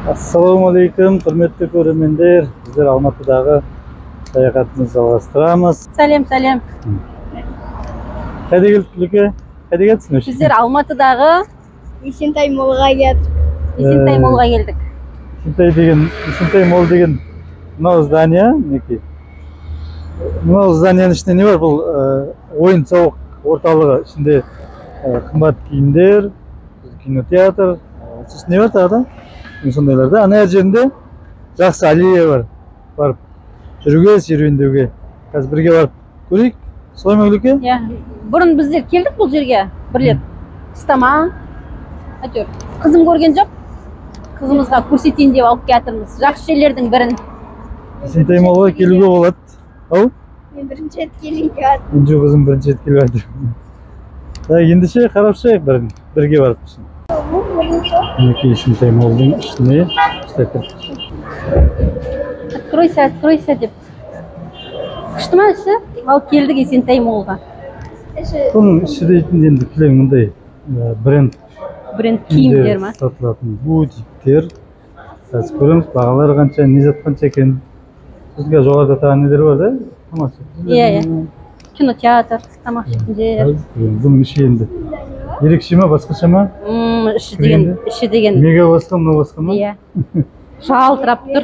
Ассалаумағалейкум, құрметті көрермендер. Біздер Алматыдағы саяхатымызды жалғастырамыз. Сәлем, сәлем. Қайда келдік, Күлеке? Қайда келдіңіз? Біздер Алматыдағы Есентай молға келдік. Есентай молға келдік. Есентай деген, Есентай мол деген мынау здание, мінекей. Мынау зданияның ішінде не бар? Бұл ойын сауық орталығы, ішінде қымбат киімдер, кинотеатр, сосын не бар тағы да? Сондайлар да. Ана жерінде жақсы аллея бар. Барып жүруге, серуендеуге. Қазір бірге барып көрейік. Солай ма, Күлеке? Иә. Бұрын біздер келдік бұл жерге бір рет. Қыста ма? Әйтеуір. Қызым көрген жоқ. Қызымызға көрсетейін деп алып келатырмыз. Жақсы жерлердің бірін. Есентай молға келуге болады. Ау? Мен бірінші рет келейін деп жатырмын. Інжу қызым бірінші рет келіп жатыр. Так, ендеше қарап шығайық бірге барып. Мінекей Есентай молдың ішіне. Откройся, откройся деп. Күшті ма іші? Ал келдік Есентай молға. Бұның іші дейтін енді кілең мындай бренд. Бренд киімдер ма? Сатылатын бутиктер. Қазір көреміз, бағалары қанша, не зат қанша екен. Сосын қазір жоғарыда тағы нелер бар да? Тамақ ішетін. Иә, иә. Кинотеатр, тамақ ішетін жер. Бұның іші енді ерекше ма, басқаша ма? Іші деген, іші деген. Мега басқа, мынау басқа ма? Иә. Жалтырап тұр.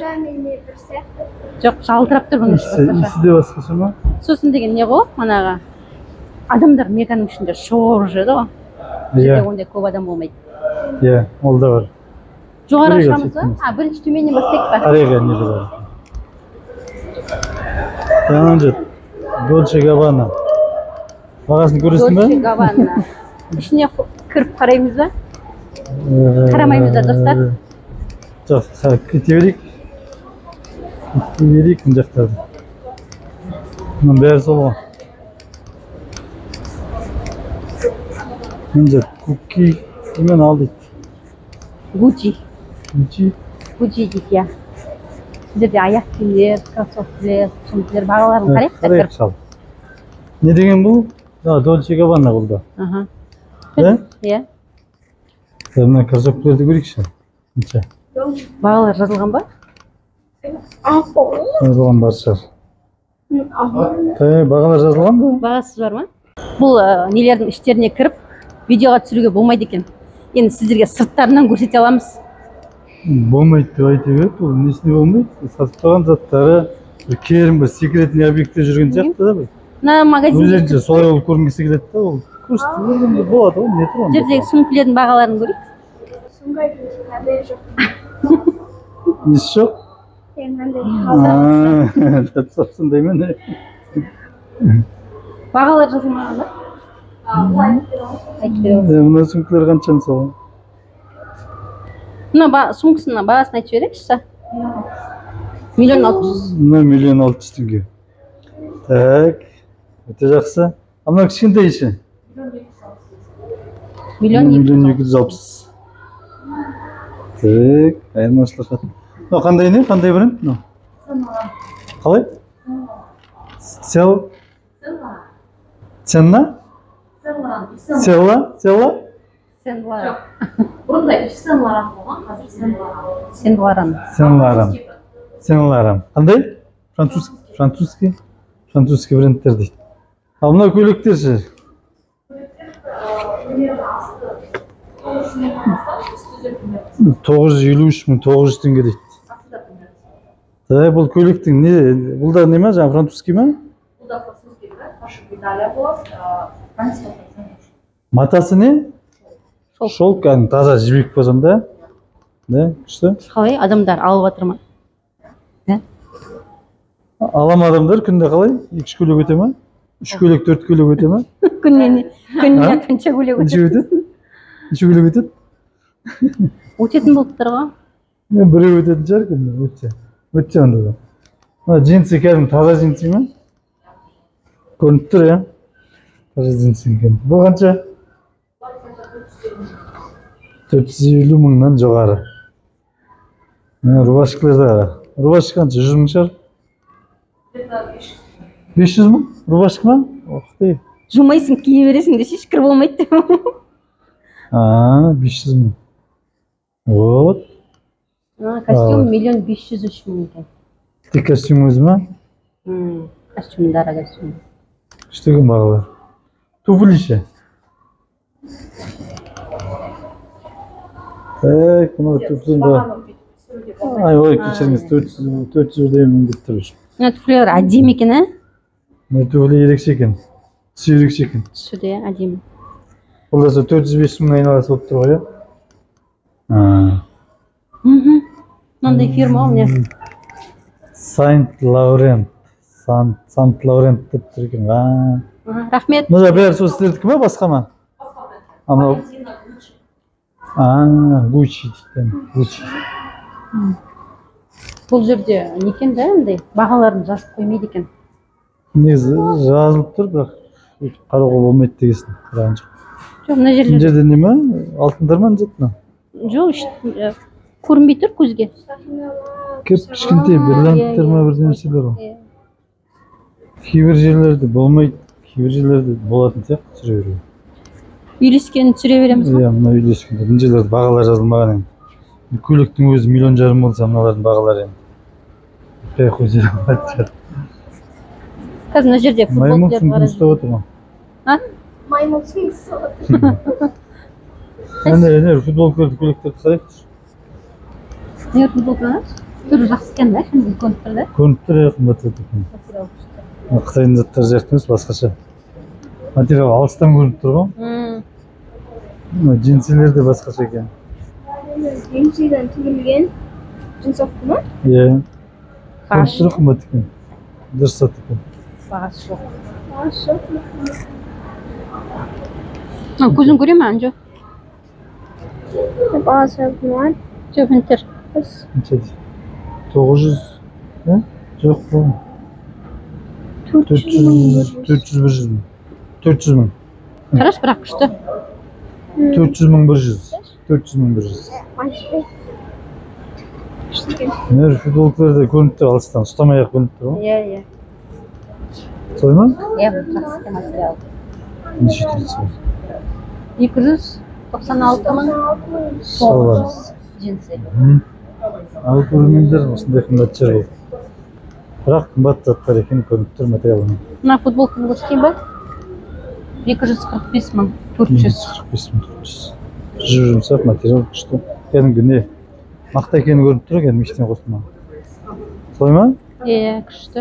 Жоқ, жалтырап тұр бұның іші басқаша. Иісі де басқаша ма? Сосын деген не ғой, манағы адамдар меганың ішінде шоғыр жүреді ғой. Бұл жерде ондай көп адам болмайды. Иә, ол да бар. Жоғары шығамыз ба? А, бірінші төменнен бастайық па? Қарайық, не де бар. Жаңа Дольче Габбана. Бағасын көресің бе? Дольче Габбана. Ішіне кіріп қараймыз ба? Қарамаймыз да, достар? Жоқ, кете берейік. Кете берейік мына жақтарды. Мынаның бәрі сол ғой. Мына жер куки немен ал дейді. Гуччи. Гуччи. Гуччи дейді, иә. Бұл жерде аяқ киімдер, кроссовкілер, сөмкелер, бағаларын қарайық та Қарайық шал. Не деген бұл? Дольче Габбана бұл да. Аха. Иә? Иә. Мына кроссовкілерді көрейікші. Қанша? Бағалар жазылған ба? Жазылған бар шығар. Бағалар жазылған ба? Бағасы бар ма? Бұл нелердің іштеріне кіріп видеоға түсіруге болмайды екен. Енді сіздерге сырттарынан көрсете аламыз. Болмайды деп айта береді, ол несіне болмайды? Сатып тұрған заттары бір керім, бір секретный объектте жүрген сияқты да бір. Мына магазинде Өздерінше солай болып көрінгісі келеді да, ол көрсетіп бергенде болады ғой, не тұр онда? Жердегі сөмкелердің бағаларын көрейік. Сумка мынандай жоқ. Несі жоқ? Мынандай. Сондай ма не? Бағалар жазылмаған ба? Айтып бере аласыз. Мына сөмкелер қанша мысалы? Мына сумкасының бағасын айтып жіберейікші. 1 600 000. Мына 1 600 000 теңге. Так, өте жақсы. А мына кішкентай ше? 1 260 000. Так, айырмашылығы. Мынау қандай не? Қандай бренд мынау? Қалай? Сел? Ценна? Целла? Целла? Сен-Лоран. Бұрында Ив Сен-Лоран болған, қазір Сен-Лоран. Сен-Лоран. Сен-Лоран. Сен-Лоран. Қандай? Французский? Французский брендтер дейді. Ал мынау көйлектер ше? Көйлектер асты 900 000-нан бастап, үсті де қымбат. 953 900 теңге дейді. Асты да қымбат. Так, бұл көйлектің не? Бұл да не ма? Жаңа французский ма? Бұл да французский бренд, пошив Италия болады, Франция 100%. Матасы не? Шелк. Шелк, кәдімгі таза жібек болсам да. Да, күшті. Қалай адамдар алып жатыр ма? Да? Ала ма адамдар күнде қалай? 2-3 көйлек өте ма? 3 көйлек, 4 көйлек өте ма? Күніне қанша көйлек Неше өтеді? өтеді? Неше көйлек өтеді? Өтетін болып тұр ғой. Біреу өтетін шығар күнде, өтсе. Өтсе онда да. Мына джинсы кәдімгі таза джинсы ма? Көрініп тұр, иә? Таза джинсы екен. Бұл қанша? 450 000-нан жоғары. Мына рубашкалар да қара. Рубашка қанша? 100 000 шығар? 500 000? Рубашка ма? Ох ты. Жумайсың, кие бересің десейші, кір болмайды деп. А, 500 000. Вот. Мына костюм 1 503 000 екен. Тек костюм өзі ма? Костюм, дара костюм. Күшті екен бағалар. Туфли ше? Так, мынау туфлин ба? Ай, ой, кешіріңіз, 400 бірдеңе мың деп тұр. Мына туфлилер әдемі екен, ә? Мына туфли ерекше екен. Түсі ерекше екен. Түсі де әдемі. Бұл да сол 405 мыңның айналасы болып тұр ғой, иә? Мынандай фирма ғой, міне. Сант Лаурент. Сант Лаурент деп тұр екен. Рахмет. Мына бәрі сол сіздердікі ма, басқа ма? Мынау Гуччи дейді. Гуччи. Бұл жерде не екен да, андай бағаларын жазып қоймайды екен. Негізі жазылып тұр, бірақ өйтіп қарауға болмайды дегесін қараған жоқ. Жоқ, мына жерлерде. Мына жерде не ма? Алтындар ма, не мынау? Жоқ, көрінбей тұр көзге. Кеп кішкентай бриллианттар ма, бірдеңе нәрселер ғой. Кейбір жерлерде болмайды, кейбір жерлерде болатын сияқты түсіре беруге. Үйлескенін түсіре береміз ғой. Иә, мына үйлескенде. Мына жерлерде бағалар жазылмаған енді. Көйлектің өзі 1,5 миллион болса, мыналардың бағалары енді. Қай қойса да болады шығар. Қазір мына жерде Маймыл футболкалар сөмкені бар. ұстап отыр ма? А? Маймыл сөмкесі ұстап отыр. Әне, әне, футболкаларды, көйлектерді қарайықшы. Не футболкалар? Түрі жақсы екен да, кәдімгі көрініп тұр да. Көрініп тұр, иә, қымбат зат екен. Материал күшті. Қытайдың заттары сияқты емес, басқаша. Материал алыстан көрініп тұр ғой. Мына джинсилер де басқаша екен. Джинсиден тігілген джинсовка ма? Иә. Көрініп тұр, қымбат екен. Дұрыс зат екен. Бағасы жоқ. Бағасы жоқ. Көзің көре ме, Анжо? Бағасы жоқ. Жоқ, міне. Қанша дейді? 900, ә? Жоқ, бұл. 400 400 100 мың. 400 мың. Қарашы, бірақ күшті. 400 мың 100. 400 мың 100. Күшті екен. Мына футболкалар да көрініп тұр алыстан, ұстамай ақ көрініп тұр ғой. Иә, иә. Солай ма? Иә, жақсы екен материал. Неше түрлі бар? 296 мың Шалбар. джинсы. Ал көрермендер, осындай қымбат жер бұл. Бірақ қымбат заттар екен, көрініп тұр материалынан. Мына футболканы көрсетейін ба? 245 мың 400. 245 мың 400. Жүр жұмсақ материал күшті. Кәдімгі не? Мақта екені көрініп тұр, кәдімгі ештеңе қосылмаған. Солай ма? Иә, күшті.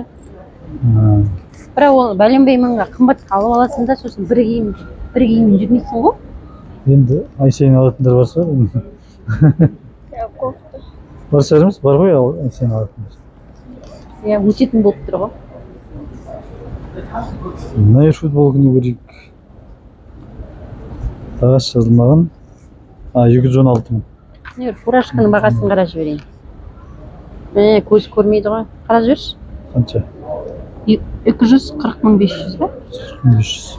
Бірақ ол бәленбай мыңға қымбатқа алып аласың да, сосын бір киім, бір киіммен жүрмейсің ғой. Енді ай сайын алатындар бар шығар. Кофта. Бар шығар емес, бар ғой ай сайын алатындар. Иә, өтетін болып тұр ғой. Мына футболканы көрейік. Бағасы жазылмаған. 216 мың. Не, фуражканың бағасын қарап жіберейін. Көз көрмейді ғой. Қарап жіберші. Қанша? 240 мың 500 ба? 500.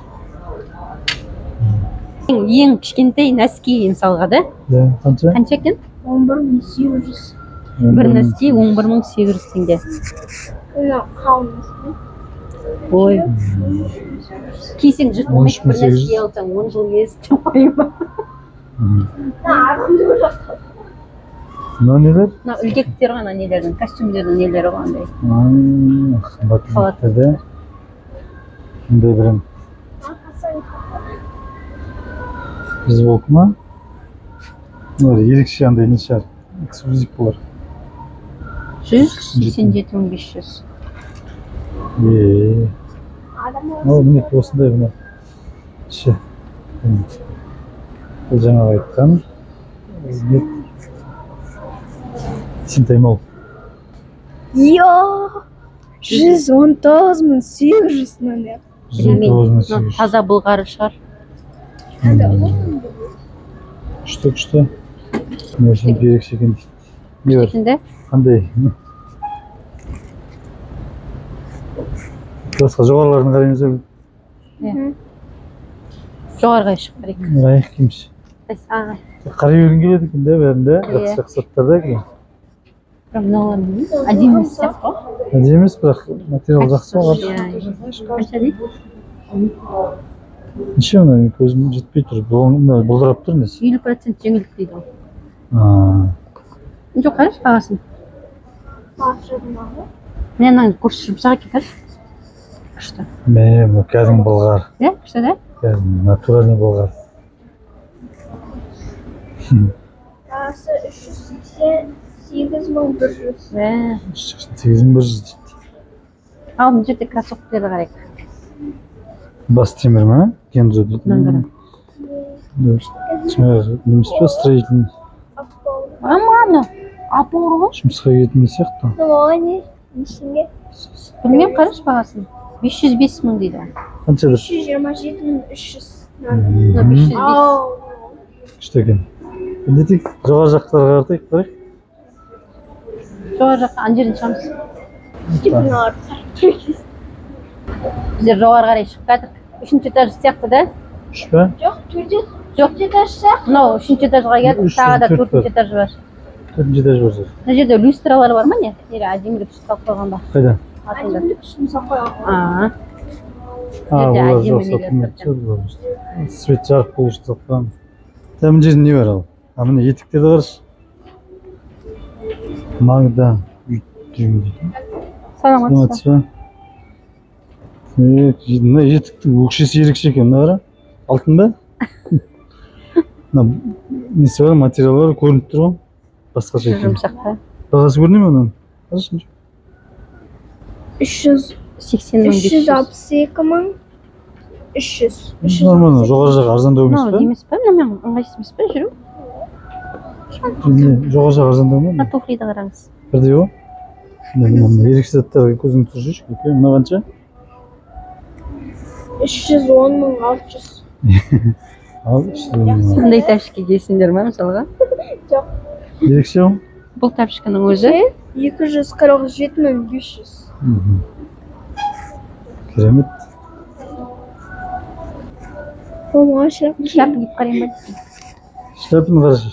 Ең кішкентай носки мысалға да. Иә, қанша? Қанша екен? 11 мың 800. Бір носки 11 мың 800 теңге. Мына қалың носки. Ой. Кисең жыртылмайды, бір 13 800. носки алсаң 10 жыл киесің деп қойма. Мына арқымды көріп. Мынау нелер? Мына ілгектер ғана нелердің, костюмдердің нелері ғой андай. Қымбат заттар да. Мындай бір футболка ма? Мыналар ерекше андай не шығар, эксклюзив болар. 187 мың 500. Мынау мінекей осындай мына іші. Бұл жаңағы айтқан Есентай Молл. Йо! 119 мың 800 номер. 119 мың 800. Таза былғары шығар. Күшті, күшті. Мына ерекше екен дейді. Не бар? Екен де? Қандай? Басқа жоғарыларын қараймыз ба? Иә. Жоғарыға шығып қарайық. Қарайық дейміз. Қарай бергің келеді екен де бәрін де. Иә. Жақсы жақсы заттар да екен. Бірақ мыналар әдемі емес сияқты ғой. Әдемі емес, бірақ материал жақсы ғой. Қанша дейді? Неше мына, менің көзім жетпей тұр. Мына бұлдырап тұр несі? 50% жеңілдік дейді ғой. Жоқ, қарашы бағасын. Міне, мынаның көші жұмсақ екен, қарашы. Күшті. Мә, бұл кәдімгі былғар. Иә, күшті да? Кәдімгі натуральный былғар. Бағасы 388 100. Мә. 8 100 дейді. Ал мына жерде кроссовкілерді қарайық. Бас темір ма? Кензо дейді. Мынаны қара. Жаңағы немес па, строительный. Ама мынау апор ғой. Жұмысқа киетін сияқты. Мынау не? Нешеге? Білмеймін, қарашы бағасын. 505 000 дейді. Қанша тұр? 327 300. Мынау 505. Ау. Күшті екен. Не дейік, жоғары жақтарға қаратайық, қарайық. Жоғары жаққа ана жерден шығамыз. Мыналар. Біздер жоғары қарай шығып жатырмық. Үшінші этаж сияқты да? Үш па? Жоқ, төрт. Жоқ. Төрт этаж сияқты. Мынау үшінші этажға келдік, Үш, тағы да төрт төртінші бар. этаж бар. Төртінші этаж бар сосын. Мына жерде люстралар бар ма, не? Или әдемілік үшін салып қойған ба? Қайда? Артында. Әдемілік үшін салып қойған. А, А, жерде олар әдемі жоқ, нелер сатылмайтын тұр. шығар бұлар просто. Свет жарық болу үшін салып қойған. Та мына жерде не бар ал? А, міне, етіктерді қарашы. Магда үй дейді. Саламатсыз Саламатсыз ба? Так, мына етіктің өкшесі ерекше екен, мына қара. Алтын ба? Мына несі бар, материалы бар, көрініп тұр ғой. Басқаша екен. Жұмсақ та. Бағасы көріне ме оның? Қарашы. 300 80 мың үш бес жүз жүз. 62 300. Нормально, жоғары жағы арзандау емес Мынау па? емес па? Мына ыңғайсыз емес па жүру? Не, жоғары жағы арзандау ма? Мына туфлиді қараңыз. Бірдей ғой. Мына мына мына ерекше заттарға көзің түсірші. Үлкен, мына қанша? 310 600. Ал, 310 мың. Қандай тәпішке киесіңдер ма, мысалға? Жоқ. Ерекше ғой. Бұл тәпішкенің өзі 247 500. Керемет. Болмаған шляпа. Шляпа киіп қарайын ба? Шляпаны қарашы.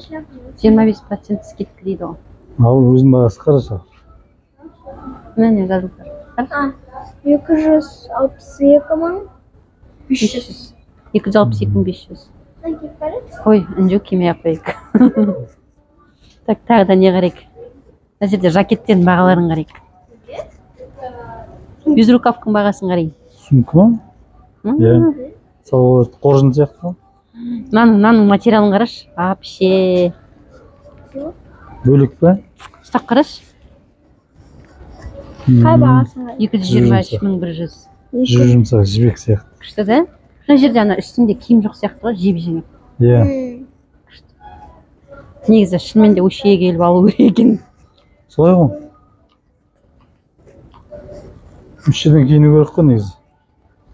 Шляпа. 25% скидка дейді ғой. Ал өзінің бағасы қарашы. Мына не жазылып тұр? 262 500. 262 500. Ой, інжу кимей ақ қояйық. Так, тағы да не қарайық? Мына жерде жакеттердің бағаларын қарайық. Безрукавканың бағасын қарайын. Сумка ма? Иә. Салып қоржын сияқты ғой. Мынаның материалын қарашы. Вообще. Бөлек па? Ұстап қарашы. Қай бағасын қарай? 223 100. Жүр, жұмсақ, жібек сияқты. Күшті да? Мына жерде ана үстінде киім жоқ сияқты ғой, жеп жеңіл. Иә. Негізі шынымен де осы жерге келіп алу керек екен. Солай ғой. Осы жерден киіну керек қой негізі.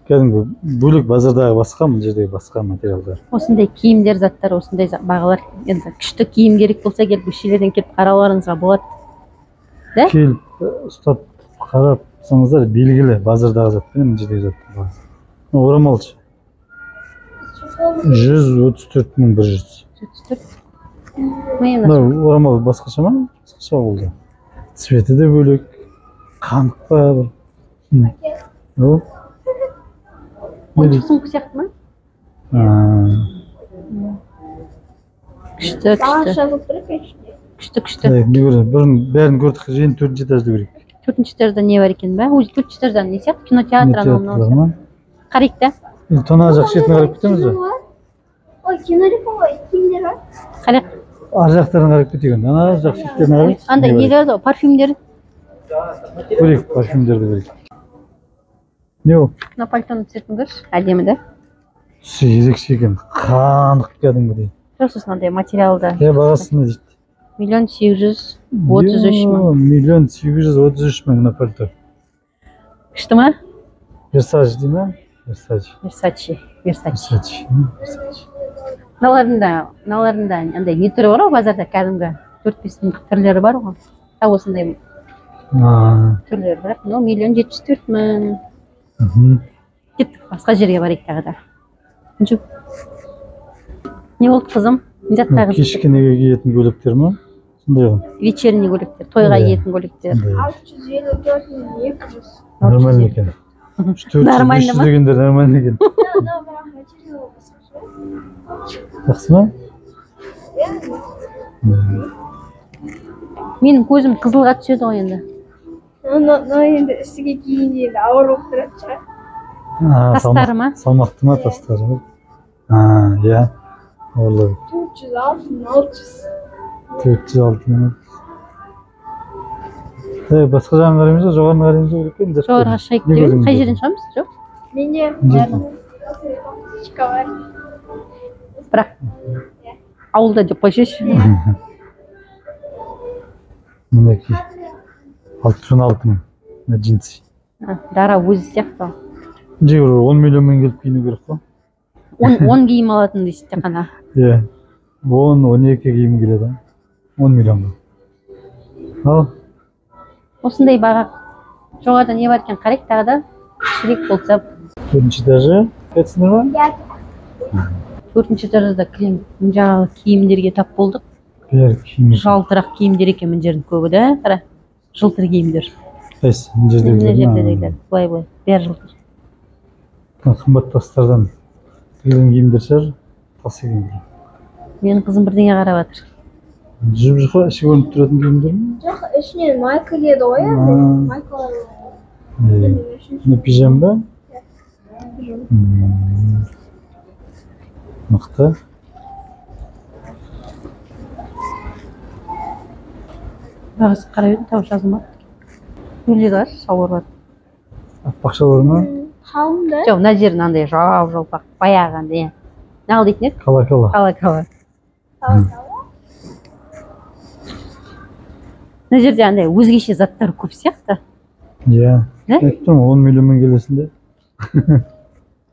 Кәдімгі бөлек, базардағы басқа, мына жердегі басқа материалдар. Осындай киімдер, заттар, осындай бағалар. Енді күшті киім керек болса, келіп осы жерлерден келіп қарауларыңызға болады. Да? Келіп ұстап қарапсаңыздар, белгілі базардағы зат пен мына жердегі заттың бағасы. Мына орамалшы 134 100. 34. Міне. Мына орамал басқаша ма? Басқаша болды. Цветі де бөлек. Қанық па бір. О. Не Ойыншық дейді? сумка сияқты ма? А, Күшті, Бағасы күшті. жазылып тұр екен ішінде. Күшті, күшті. Так, не көрдік? Бұрын бәрін көрдік, енді төртінші этажды көрейік. Төртінші этажда не бар екен ба? Өзі төртінші этажда не сияқты? Кинотеатр, анау мынау Кинотеатрлар сияқты. ма? Қарайық та. Енді тона жақ шетін қарап кетеміз бе? Ой, кино деп қой, киімдер бар. Қарайық. Ар жақтарын қарап кетейік енді. Ана жақ шеттерін қарайық. Андай Не бар не бар ғой, парфюмдер. екен? Көрейік, парфюмдерді көрейік. Не ол? Мына пальтоны цветін көрші. Әдемі да? Түсі ерекше екен. Қанық кәдімгідей. Жоқ, сосын андай материалда. Иә, бағасы не дейді? 1 833 000. 1 833 000 мына пальто. Күшті ма? Версаж дей ма? Версаж. Версачи. Версачи. Версачи. Версачи. Мыналардың да андай не түрі бар ғой базарда, кәдімгі төрт бес мыңдық түрлері бар ғой. Та осындай А, түрлері, бірақ мынау 1 704 000. Кеттік, басқа жерге барайық тағы да. Інжу. Не болды, қызым? Не заттар Мына кешкі неге киетін көйлектер ма? Сондай ғой. Вечерний көйлектер, тойға Иә. киетін көйлектер. Сондай. 654 200. Нормально екен. Үш, төрт жүз, Нормально бес жүз ма? дегендер нормально екен. Мынау бірақ материалы басқаша. Жақсы ма? Иә. Менің көзім қызылға түседі ғой енді. Но енді үстіге киейін енді ауыр болып тұрады шығар. Тастары ма? Салмақты ма тастары? Иә. Ауырлау. 406 мың 600. 406 мың. Басқа жағын қараймыз ба? Жоғарыны қараймыз ба? Жоғарыға шығайық деп едім. Қай жерден шығамыз? Жоқ? Менде бар. Бірақ ауылда деп қойсайшы. Мінекей 616 мың джинсы. Дара өзі сияқты. Жігер 10 миллионмен келіп киіну керек қой. 10 киім алатын дейсіз тек қана. Иә. 10-12 киім келеді. 10 миллионға. Ал осындай баға. Жоғарыда не бар екен қарайық тағы да. Кішірек болса. 4-ші этажы. Кетсіңдер ма? Иә. 4-ші этажда кілең жаңағы киімдерге тап болдық. Бәрі киім. Жалтырақ киімдер екен мына жердің көбі да. Қара. Жылтыр киімдер. Қайсы? Мына жердегілер. Былай-былай. Бәрі жылтыр. Қымбат тастардан тігілген киімдер шығар. Тас екен. Менің қызым бірдеңе қарап жатыр. Жұп-жұқа іші көрініп тұратын киімдер ме? Жоқ, ішінен майка киеді ғой енді. Майкалар. Мына пижама ба? Мықты. Бағасы қарап едім, тауып жазылмады. Бөлек аш, шалбар бар. Аппақ шалбар ма? Қалың да? Жоқ, мына жері мынандай жап-жалпақ, баяғы андай. Нағыл дейтін еді? Кала-кала. Кала-кала. Мына жерде андай өзгеше заттар көп сияқты. Иә. Айттым, 10 миллионмен келесің де.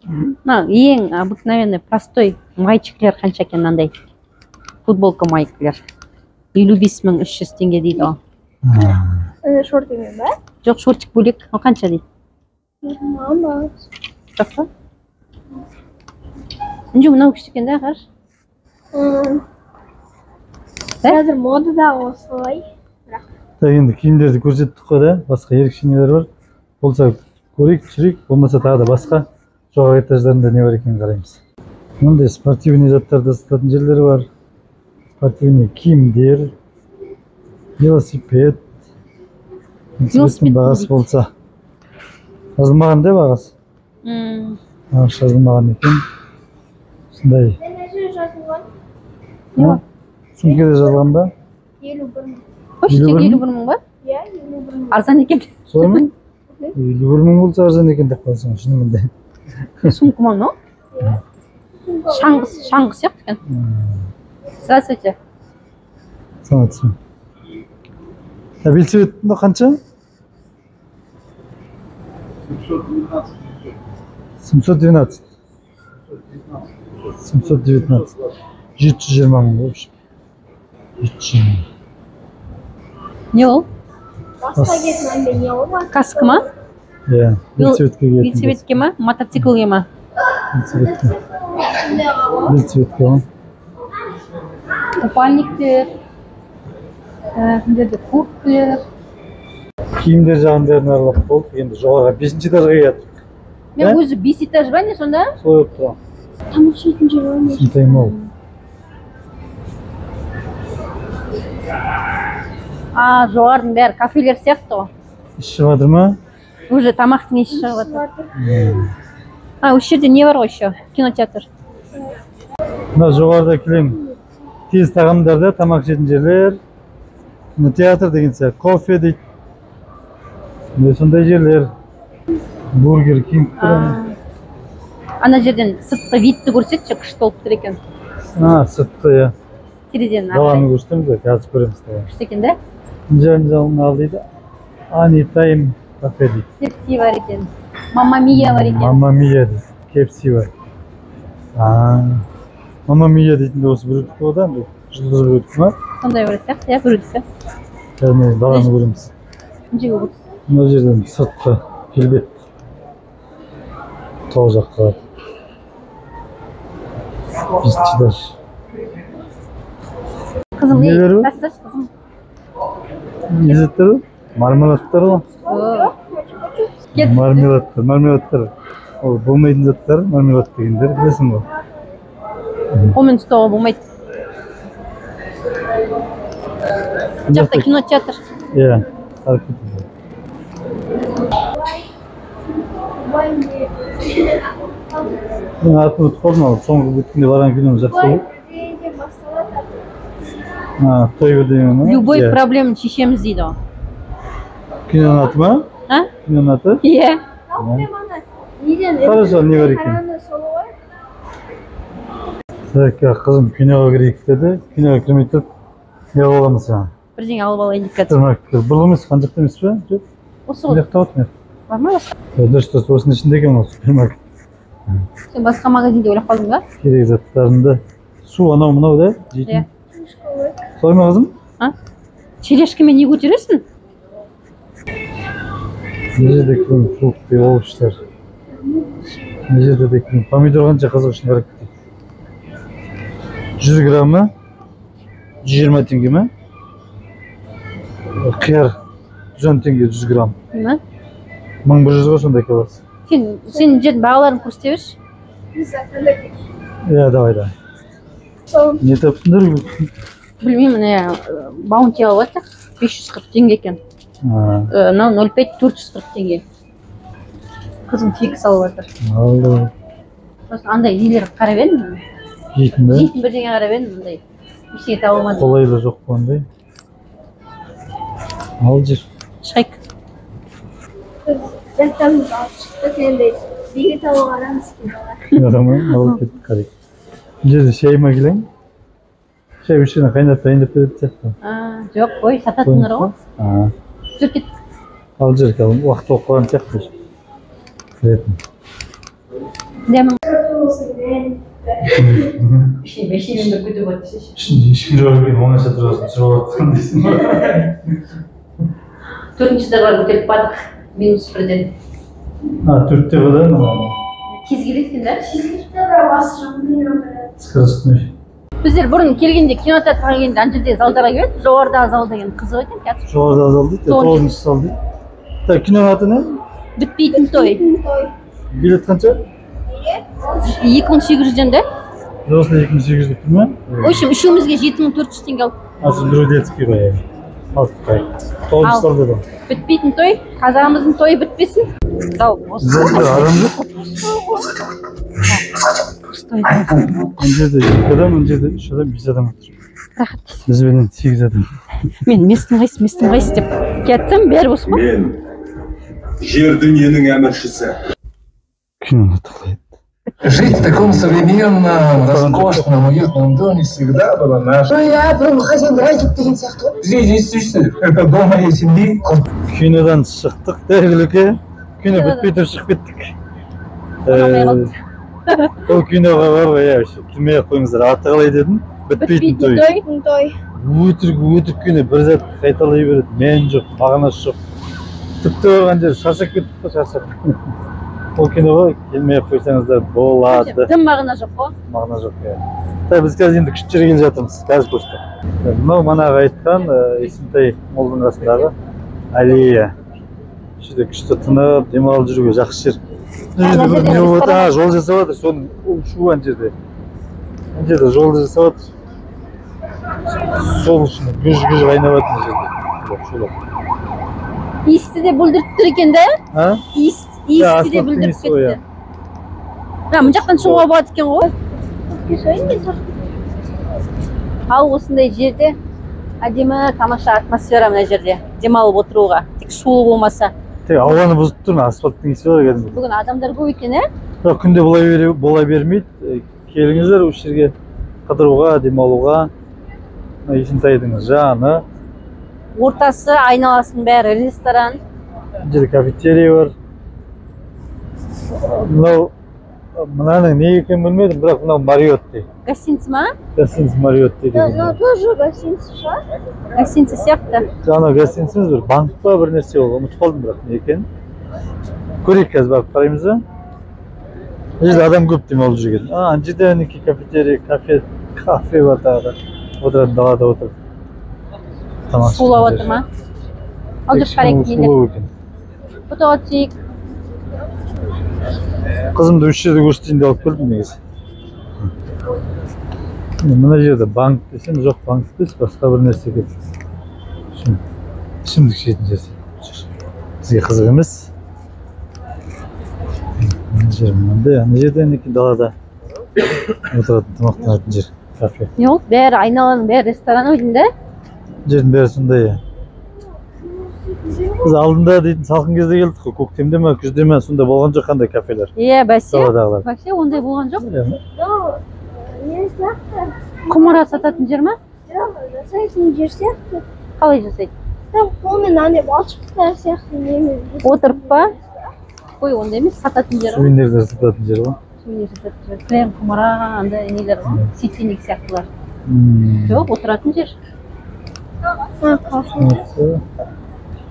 Мына ең обыкновенный простой мальчиклер қанша екен мынандай? Футболка майкалар. 55 300 теңге дейді ғой. Шортимен ба? Жоқ, шортик бөлек. Ол қанша дейді? Мама. Жоқ па? Інжу, мынау күшті екен да, қарашы. Қазір модада осылай. Енді киімдерді көрсеттік қой да, басқа ерекше нелер бар. Болса көрейік, түсірейік, болмаса тағы да басқа жоғарғы этаждарында не бар екенін қараймыз. Мындай спортивный заттарды сататын жерлер бар. Спортивный киімдер, велосипед. Велосипедтің бағасы болса. Жазылмаған да бағасы? Жазылмаған екен. Осындай. Сөмкеде жазылған ба? 51 мың. Қойшы, тек 51 мың ба? Иә, 51 мың. Арзан екен. Солай ма? 51 мың болса арзан екен деп қалсаң, шынымен де. Сумка ма мынау? Шаңғы сияқты екен. Здравствуйте. Саламатсыз. Велосипед қанша? 712. 719. 720 мың, в общем. 720 мың. Не ол? Басқа киетін андай не ол? Каска ма? Иә, велосипедке киетін. Велосипедке ма? Мотоциклге ма? Велосипедке. Велосипедке ма? Купальниктер, мына курткалар. Киімдер жағын бәрін аралап болдық. Енді жоғарыға 5-ші этажға келдік. Мен өзі 5 этаж ба не сонда? Солай болып тұр. Тамақ ішетін жер бар ма? Синтай молл. Жоғарының бәрі кафелер сияқты ғой. Іс шығып жатыр ма? Уже тамақтың иісі шығып жатыр. Осы жерде не бар ғой еще? Кинотеатр. Мына жоғарыда кілең тез тағамдарда тамақ ішетін жерлер, кинотеатр деген сияқты, кофе дейді. Міне сондай жерлер. Бургер Кинг тұр. Ана жерден сыртқы видті көрсетші, күшті болып тұр екен. Сыртқы, иә. Терезенің ары. Даланы көрсетеміз ғой, қазір көреміз. Күшті екен да? Жан-жағын дейді. Anytime кафе дейді. KFC бар екен. Мамма Мия бар екен. Мамма Мия дейді. KFC бар. Мамма Мия дейтін де осы біреудікі ғой да, жұлдыз біреудікі ма? Сондай бір сияқты, иә, біреудікі. Қазір даланы көреміз. Мына жерден сыртқы келбет тау жаққа. 5-ші этаж. Қызым, тасташы қызым. Не заттар ол? Мармеладтар ғой. Мармеладтар, мармеладтар. Ол болмайтын заттар, мармелад дегендер, білесің ғой. Қолмен ұстауға болмайды. Бұл жақта кинотеатр. Иә, қарап кетіңіз. Мен атын ұмытып қалдым, ал соңғы өткенде барған кином жақсы болды. Той бірдеңе ма? Любой проблеманы шешеміз дейді ғой. Киноның аты ма? А? Киноның аты? Иә. Хорошо, не бар екен. Так, қызым киноға кірейік деді. Киноға кірмей тұрып, не алып аламыз жаңа? Бірдеңе алып алайын деп жатыр. Супермаркетке. Бұл емес, қан жақта емес пе? Жоқ. Осы ғой. Мына жақта отыр, мына жақта. Бар ма басқа? Дұрыс, дұрыс, осының ішінде екен ол супермаркет. Сен басқа магазинде ойлап қалдың ба? Керек заттарында су анау мынау да жейтін. Иә. Солай ма, қызым? А? Тележкамен не көтересің? Мына жерде кілең фрукты, овощтар. Мына жерде де кілең помидор қанша, қызық үшін қарап кетейік. 100 граммы 120 теңге ме? Қияр 110 теңге 100 грамм. Ма? 1100 ғой сонда килосы. Сен жердің бағаларын көрсете берші. Иә, давай, давай. Не таптыңдар? Білмеймін, баунти алып жатыр. 540 теңге екен. Мынау 0,5 440 теңге. Қызым тегіс алып жатыр. Алды. Сосын андай нелер қарап едім. Жейтін бе? Жейтін бірдеңе қарап едім, мындай. Ештеңе таба алмадым. Қолайлы жоқ па ондай? Ал жүр. Шығайық. Біз жақтамыз алып шықтық, енді биге тауға барамыз киноға. Киноға ма? Алып кеттік, қарайық. Бұл жерде шай ма келең? Шай осы жерден қайнатып дайындап беретін сияқты. Жоқ, қой, сататындар ғой. Жүр кеттік. Ал жүр, кәдімгі уақыт болып қалған сияқты уже. Кіретін. Дәмін. Бешемен бір күтіп отырсайшы. Ішінде ешкім жоқ екен, оңаша тұрасың, түсіріп алып дейсің ба? Төртінші этажға көтеріп бардық, минус бірден. Төртте ғой да, мына. Тез келеді екен да? Скоростной. Біздер бұрын келгенде, кинотеатрға келгенде ана жерде залдарға келеді, жоғарыдағы зал деген қызық екен театр. Жоғарыдағы зал дейді, тоғызыншы зал дейді. Так, киноның аты не? Бітпейтін той. Билет қанша? 2800-ден да? Осында 2800 деп тұр ма? В общем, үшеумізге 7400 теңге алдық. Азыр біреу детский ғой, иә. Алдық қой. Тоғызыншы зал деді. Бітпейтін той, қазағымыздың тойы бітпесін. Зал осы. Залда адам жоқ. Пустой. Мына жерде 2 адам, мына жерде 3 адам, 5 адам отыр. Рахат. Бізбенен 8 адам. Мен местің қайсы, местің қайсы деп келатсам, бәрі бос қой. Мен жер дүниенің әміршісі. Киноны қалай еді? Жить в таком современном, роскошном, уютном доме всегда было наше. Ну я бұрын хозяин райдик деген сияқты ғой. Здесь действительно, это дом моей семьи. Кинодан шықтық дәл. Кино бітпей тұрып шығып кеттік. Ол киноға бар ғой, иә, вообще келмей ақ қойыңыздар. Аты қалай дедің? Бітпейтін той. Бітпейтін той. Өтірік, өтірік кино, бір зат қайталай береді. Мән жоқ, мағынасы жоқ. Тіпті барған жер шаршап кеттік қой, шаршап. Ол киноға келмей ақ қойсаңыздар болады. Дым мағына жоқ қой. Мағына жоқ, иә. Так, біз қазір енді күшті жерге келе жатырмыз. Қазір көрсетемін. Мынау манағы айтқан Есентай молдың қасындағы аллея. Бұл жерде күшті тынып, демалып жүруге жақсы жер. Мына жерде бір не болып жатыр? Жол жасап жатыр, соның шу ана жерде. Ана жерде жол жасап жатыр. Сол үшін гүж-гүж қайнап жатыр мына жерде. Шулап. Иісті де бүлдіріп тұр екен да? А? Иісті де бүлдіріп кетті. Мына жақтан шығуға болады екен ғой. Ал осындай жерде әдемі тамаша атмосфера мына жерде. Демалып отыруға. Тек шулы болмаса. Тек ауаны бұзып тұр, асфальттың иісі бар кәдімгі. Бүгін адамдар көп екен, ә? Бірақ күнде бола бермейді. Келіңіздер осы жерге қыдыруға, демалуға. Мына Есентайдың жаны. Ортасы, айналасының бәрі ресторан. Мына жерде кафетерий бар. Мынау мынаның не екенін білмедім, бірақ мынау Мариот дейді. Гостиница ма? Гостиница Мариот дейді. Ну, тоже гостиница шығар. Гостиница сияқты. Жаңа гостиница емес, бір банк па бір нәрсе ол, ұмытып қалдым бірақ не екенін. Көрейік қазір барып қараймыз ба? Мына жерде адам көп демалып жүрген. Ана жерде мінекей кафетерий, кафе бар тағы да. Отырады, далада отырып. Тамақ Шулап отыр ма? Ал жүріп қарайық нелер. Фотоға түсейік. Қызымды үш жерде көрсетейін деп алып келдім негізі. Мына жерде банк десем, жоқ, банк емес, басқа бір нәрсе екен. Ішімдік ішетін жер. Бізге қызық емес. Мына жер мынандай, ана жерде мінекей далада отыратын, тамақтанатын жер, кафе. Не болды, бәрі, айналаның бәрі ресторан ау деймін да. Жердің бәрі сондай, иә. Біз алдында дейтін салқын кезде келдік қой, көктемде ме, күзде ме, сонда болған жоқ қандай кафелер. Иә, бәсе. Даладағылар. Вообще ондай болған жоқ. Иә. Мынау не сияқты? Құмыра сататын жер ма? Жоқ, жасайтын жер сияқты. Қалай жасайды? Там қолмен андай балшықтар сияқты немен. Отырып па? Ой, ондай емес, сататын жер ғой. Сувенирлер сататын жер ғой. Сувенир сататын жер, прям құмыра, андай нелер ғой, сетенек сияқтылар. Жоқ, отыратын жер. Осы.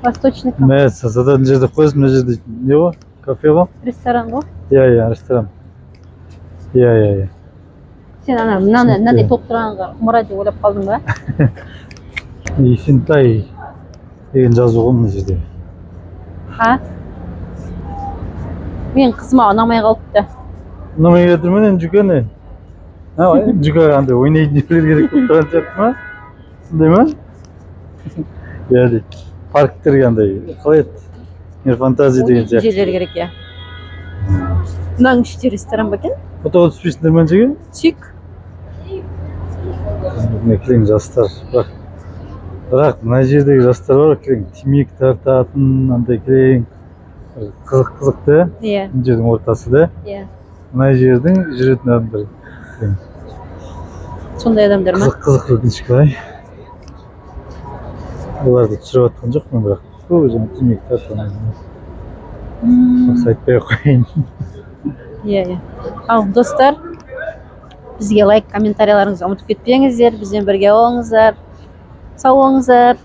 Восточный кафе. Мә, сататын жер деп қоясың, мына жерде не ғой? Кафе ғой? Ресторан ғой. Иә, ресторан. Иә. Сен ана мынандай Түсінікті. Мынандай толып тұрғанға құмыра деп ойлап қалдың ба? Есентай деген жазу ғой мына жерде. А, мен қызыма ұнамай қалыпты. Ұнамай жатыр ма енді жүке не? А, жүке андай ойнайтын жерлер керек болып тұрған сияқты ма? Сондай ма? Иә дейді. Парктерге андай қалай еді? Мир фантазии деген Ойнайтын сияқты. Жерлер керек, иә. Мынаның ішінде ресторан ба екен? Фотоға түспейсіңдер ма жерге? Түсейік. Мына кілең жастар. Бірақ мына жердегі жастар бар ғой, кілең темекі тартатын, андай кілең бір қызық қызық та. Иә. Мына жердің ортасы да. Иә. Мына жердің жүретін адамдар. Кілең. Сондай адамдар ма? Қызық қызық, өкінішке орай. Оларды түсіріп жатқан жоқпын, бірақ көбі жаңағы темекі тартқан. Жақсы, айтпай ақ қояйын. Иә. Ал, достар, бізге лайк, комментарияларыңызды ұмытып кетпеңіздер, бізбен бірге болыңыздар, сау болыңыздар.